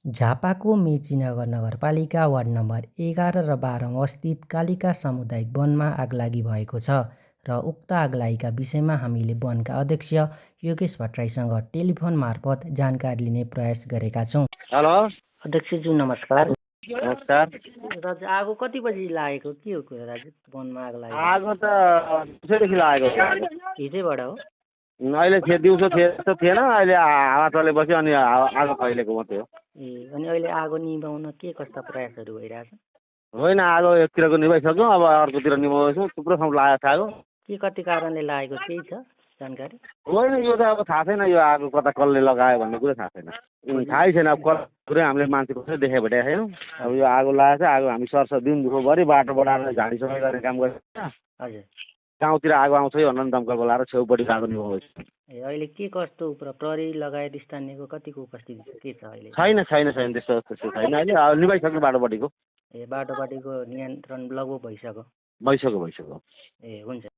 झापाको मेचीनगर नगरपालिका ward number 11 र 12 मा अवस्थित कालिका सामुदायिक वनमा आगलागी भएको छ र उक्त आगलागीका विषयमा हामीले वनका अध्यक्ष योगेश भट्टराईसँग टेलिफोन मार्फत जानकारी लिने प्रयास गरेका छौँ। हेलो अध्यक्षज्यू नमस्कार। नमस्कार। दाजु आगो कति बजी लागेको के हो कुरा दाजु? वनमा आग लागेको आगो त दिउँसोदेखि लागेको। हिजैबाट हो? अहिले दिउँसो थिएन, अहिले हावा चलेपछि अनि आगो फैलेको मात्रै हो। ए, अनि अहिले आगो निभाउन के कस्ता प्रयासहरू भइरहेछ? होइन, आगो एकतिरको निभाइसक्यौँ, अब अर्कोतिर निभाउँदैछौँ। थुप्रो ठाउँ लागेको छ आगो। के कति कारणले लागेको केही छ जानकारी? होइन, यो त अब थाहा छैन, यो आगो कता कसले लगायो भन्ने कुरा थाहा छैन। थाहै छैन, अब पुरै हामीले मान्छे कसै देखा भेटेको छैनौँ। अब यो आगो लागेको छ, आगो हामी सर्छ दिनभरि बाटो बढाएर झाडी सफाइ गर्ने काम गर्छ। हजुर। गाउँतिर आगो आउँछ भनेर दमकल बोलाएर छेउपट्टि आगो निभाउँदैछ। ए, अहिले के कस्तो प्रहरी लगायत स्थानीयको कतिको उपस्थिति के छ अहिले? छैन त्यस्तो छैन। अहिले निभाइसक्यो बाटोपट्टिको। ए, बाटोपट्टिको नियन्त्रण लगभग भइसक्यो? भइसक्यो। ए, हुन्छ।